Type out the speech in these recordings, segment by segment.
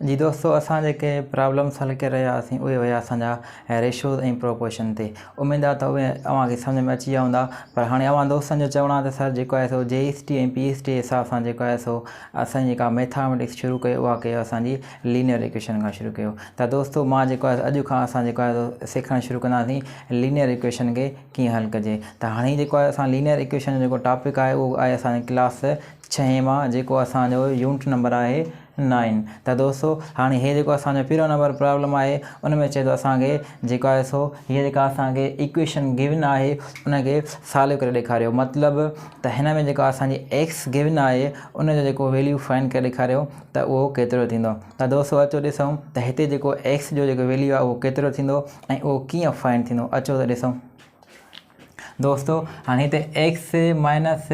جي دوستو اسان جيڪي پرابلمس حل ڪري رهيا هئاسين اهي هيا اسان جا ريشوز ۽ پروپوشن تي اميد آهي ته اهي اوهان کي سمجهه ۾ اچي ويا هوندا پر هاڻي اوهان دوستن جو چوڻ آهي ته سر جيڪو آهي سو جي S T ۽ P S T جي حساب سان جيڪو آهي سو اسان جيڪا ميٿاميٽڪس شروع ڪيو اها ڪيو اسان جي لينئر ايڪويشن کان شروع ڪيو ته دوستو مان جيڪو آهي اڄ کان اسان جيڪو آهي سو سکڻ شروع ڪنداسين لينئر ايڪويشن کي ڪيئن حل ڪجي ته هاڻي جيڪو آهي اسان لينئر ايڪويشن جو جيڪو ٽاپڪ آهي اهو آهي اسان جي ڪلاس ڇهين مان جيڪو اسان جو يونٽ نمبر آهي نائن ته دوستو هاڻي هي جيڪو اسان جو پهريون نمبر پرابلم آهي ان ۾ چئي ٿو اسان کي جيڪو آهي سو هي جيڪا اسان کي ايڪويشن گيون آهي ان کي سالو ڪري ڏيکاريو مطلب ته هن ۾ جيڪا اسان جي ايڪس گيون آهي ان جو جيڪو ويليو فائنڊ ڪري ڏيکاريو ته اهو ڪيترو ٿيندو ته دوستو اچو ڏسون ته هتي جيڪو ايڪس جو جيڪو ويليو آهي اهو ڪيترو ٿيندو ۽ اهو ڪيئن فائنڊ ٿيندو اچو ته ڏسون. دوستو هاڻي هتي X minus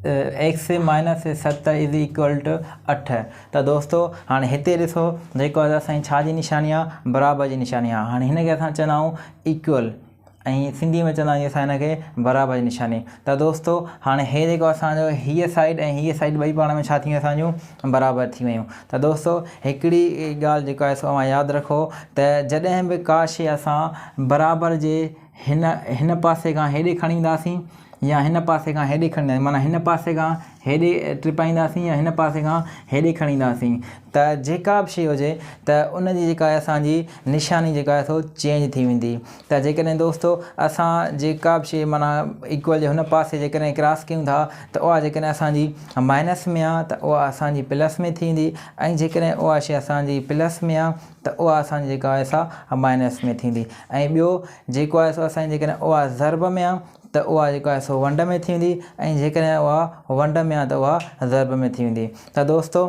X minus 7 is equal two 8 ته دوستو هاڻي هتي ڏسو جيڪو آهي اسان ڇا جي نشاني آهي برابر جي نشاني آهي هاڻي هن کي اسان چوندا آهيون ايڪول ۽ سنڌي ۾ چوندا آهيون اسان هن کي برابر جي نشاني ته دوستو هاڻي هي جيڪو اسان جو هيء سائيڊ ۽ هيء سائيڊ ٻئي پاڻ ۾ ڇا ٿي ويون اسان جون برابر ٿي ويون ته دوستو هڪڙي ڳالهه جيڪو آهي سو اوهان ياد رکو ته جڏهن به ڪا شيء اسان برابر جي هن هن پاسي کان هيڏي کڻي اينداسين يا هن پاسي کان هيڏي کڻي اينداسين معنيٰ هن پاسي کان هيڏي ٽپائينداسين يا هن پاسي کان هيڏي کڻي اينداسين ته جيڪا به شيء هجي ته ان جي جيڪا آهي اسان جي نشاني جيڪا آهي سو چينج ٿي ويندي ته جيڪڏهن دوستو اسان جيڪا به شيء معنيٰ ايڪول جي هن پاسي جيڪڏهن ڪراس ڪيون ٿا ته اها جيڪڏهن اسان جي مائنس ۾ آهي ته اها اسان جي پلس ۾ ٿيندي ۽ جيڪڏهن اها شيء اسان جي پلس ۾ آهي ته اها اسان جي جيڪا آهي سا مائنس ۾ ٿيندي ۽ ٻيو جيڪو آهي سو اسان جي جيڪڏهن اها ضرب ۾ آهي ته اها جيڪو آهي سو ونڊ ۾ ٿيندي ۽ جيڪڏهن اها ونڊ ۾ آهي ته اها ضرب ۾ ٿي ويندي ته دوستو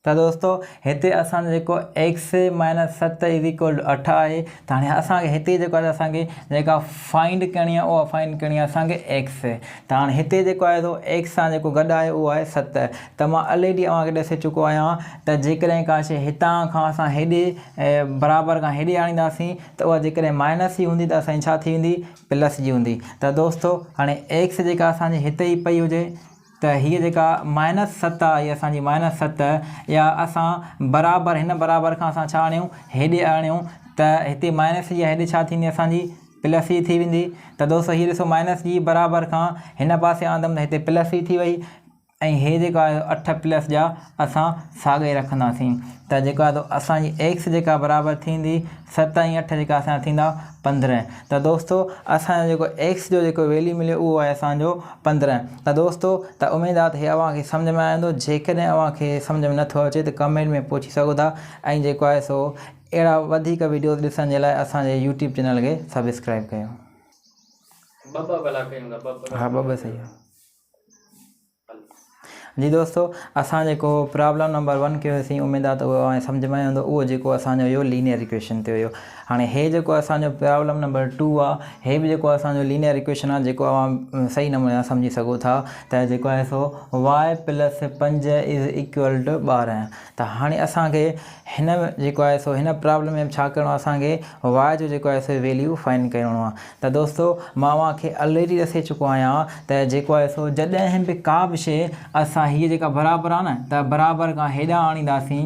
ته دوستو هتي اسان جو جيڪو X minus 7 is equal to 8 آهي ته هاڻي اسان کي هتي جيڪو آهي اسان کي جيڪا فائنڊ ڪرڻي آهي اها فائنڊ ڪرڻي آهي اسان کي ايڪس ته هاڻي هتي جيڪو آهي سو ايڪس سان جيڪو گڏ آهي اهو آهي 7 ته مان الريڊي اوهان کي ڏسي چڪو آهيان ته جيڪڏهن ڪا شيء هتان کان اسان هيڏي برابر کان هيڏي آڻينداسين ته اها جيڪڏهن مائنس جي هوندي ته اسان جي ڇا ٿي ويندي پلس جي هوندي ته دوستو هاڻي ايڪس جيڪا اسان جي هتي ئي پئي هجي ته هيء جيڪا مائنس 7 آهي اسان جي مائنس 7 يا اسان برابر هن برابر کان اسان ڇا آڻيون هيڏي آڻيون ته هتي مائنس جي هيڏي ڇا ٿيندي اسان جي پلس ئي ٿي ويندي ته دوستو هي ڏسو مائنس جي برابر کان هن پاسي آندم ته هتي پلس ئي ٿي وئي ۽ هي جيڪو آهي 8 پلس جا اسان ساڳئي رکنداسين ته جيڪو آهي اسان جي ايڪس جيڪا برابر ٿيندي 7 ۽ 8 جيڪا اسان جا ٿيندا 15 ته دوستو اسان جو جيڪو ايڪس جو جيڪو ويليو مليو اهو آهي اسان جو 15 ته دوستو ته اميد آهي ته هي اوهان کي سمجهه ۾ آيو هوندو جيڪڏهن اوهان کي سمجهه ۾ نٿو اچي ته ڪمينٽ ۾ پڇي سگهو ٿا ۽ جيڪو آهي سو اهڙا وڌيڪ وڊيوز ڏسڻ جي لاء اسان جي يوٽيوب چينل کي سبسڪرائب ڪيو. ٻه ٻه ڀلا ڪيون ٿا ٻه ٻه. ها ٻه ٻه صحيح آهي. جي دوستو اسان جيڪو پرابلم نمبر 1 ڪيوسين اميد آ ته اهو اوهان سمجھ ۾ آيو هوندو اهو جيڪو اسان جو هيو لينيئر ايڪويشن تي هيو هاڻي هي جيڪو اسان جو پرابلم نمبر 2 آ هي به جيڪو اسان جو لينيئر ايڪويشن آ جيڪو اوهان صحيح نموني سان سمجھي سگهو ٿا ته جيڪو آهي سو y plus 5 is equal to 12 ته هاڻي اسان کي هن جيڪو آهي سو هن پرابلم ۾ ڇا ڪرڻو آ اسان کي y جو جيڪو آهي سو ويليو فائنڊ ڪرڻو آ ته دوستو مان اوهان کي الريڊي ڏسي چڪو آهيان ته جيڪو آهي سو جڏهن به ڪا به شيء اسان هيء جيڪا برابر آهي نه ته برابر کان هيڏانهن آڻينداسين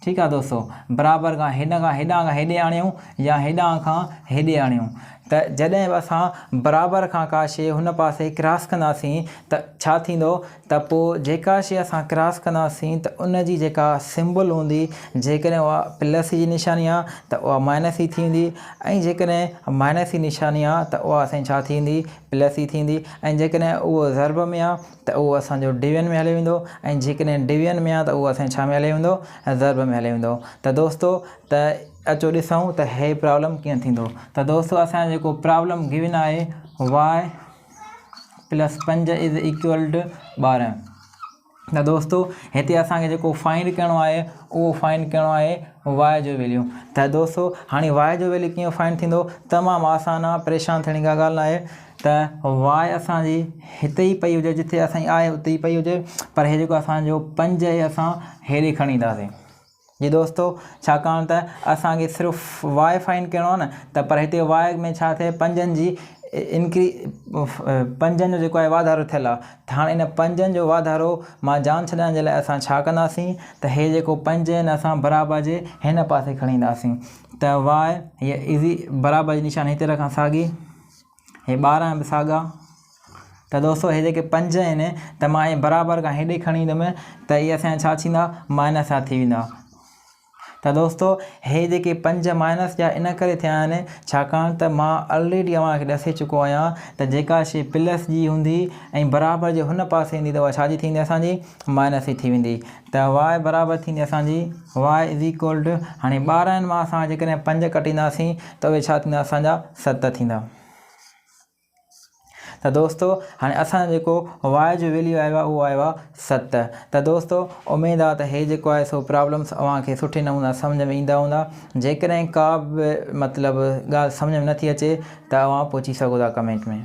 ٺيڪ آهي دوستو برابر کان هن کان هيڏانهن کان هيڏي آڻيون يا هيڏانهن کان هيڏي آڻيون ته جڏهن به اسان برابر کان ڪا شيء هن پاسي ڪراس ڪنداسين ته ڇا ٿيندو ته پوء جيڪا شيء اسان ڪراس ڪنداسين ته ان جي جيڪا سمبل هوندي جيڪڏهن اها پلس جي نشاني آهي ته اها مائنس ئي ٿيندي ۽ جيڪڏهن مائنس جي نشاني آهي ته اها اسان جي ڇا ٿيندي پلس ئي ٿيندي ۽ جيڪڏهن اهو ضرب ۾ آهي ته اهو اسان جو ڊويزن ۾ هليو ويندو ۽ جيڪڏهن ڊويزن ۾ آهي ته اهو اسان جي ڇا ۾ هليو ويندو ضرب ۾ هليو ويندو ته دوستو ته اچو ڏسون ته هي پرابلم ڪيئن ٿيندو ته دوستو اسان جو جيڪو پرابلم گيون آهي واء پلس 5 is equal two 12 ته دوستو هتي اسان کي جيڪو فائنڊ ڪرڻو آهي اهو فائنڊ ڪرڻو آهي واء جو ويليو ته دوستو هاڻي واء جو ويليو ڪيئن فائنڊ ٿيندو تمام آسان آهي پريشان ٿيڻ جي ڪا ڳالهه ناهي ته واء اسان جي هتي ئي پئي هجي جتي اسان جي آهي اتي ئي پئي هجي پر هي جيڪو اسان جو 5 آهي اسان هيڏي کڻي اينداسين جي دوستو ڇاڪاڻ ته اسان کي صرف واء فائنڊ ڪرڻو آهي نه ته پر هتي واء ۾ ڇا ٿئي پنجن جي انڪري پنجن جو جيڪو آهي واڌارو ٿيل آهي ته هاڻي ان پنجن جو واڌارو مان جان ڇڏائڻ جي لاء اسان ڇا ڪنداسين ته هي جيڪو پنج آهن اسان برابر جي هن پاسي کڻي اينداسين ته واء هي ايزي برابر جي نشاني هتي رکان ساڳي هي 12 به ساڳا ته دوستو هي جيڪي پنج آهن ته مان هي برابر کان هيڏي کڻي ايندم ته هي اسان جا ڇا ٿيندا مائنس جا ٿي ويندا ته دوستو هي جيڪي پنج مائنس جا ان ڪري ٿيا آهن ڇاڪاڻ ته مان الريڊي اوهان کي ڏسي چڪو آهيان ته جيڪا شي پلس جي هوندي ۽ برابر جي هن پاسي ايندي ته اها ڇا جي ٿيندي اسان جي مائنس جي ٿي ويندي ته واء برابر ٿيندي اسان جي واء is equal two هاڻي 12 مان اسان جيڪڏهن پنج ڪٽينداسين ته اهي ڇا ٿيندا اسان جا 7 ٿيندا. ته دوستو هاڻي اسان جو جيڪو واء جو ويليو آيو آهي اهو آيو آهي 7. ته دوستو اميد آهي ته هي جيڪو آهي سو پرابلمس اوهان کي سٺي نموني سمجھ ۾ ايندا هوندا. جيڪڏهن ڪا به مطلب ڳالهه سمجھ ۾ نٿي اچي ته اوهان پڇي سگهو ٿا ڪمينٽ ۾.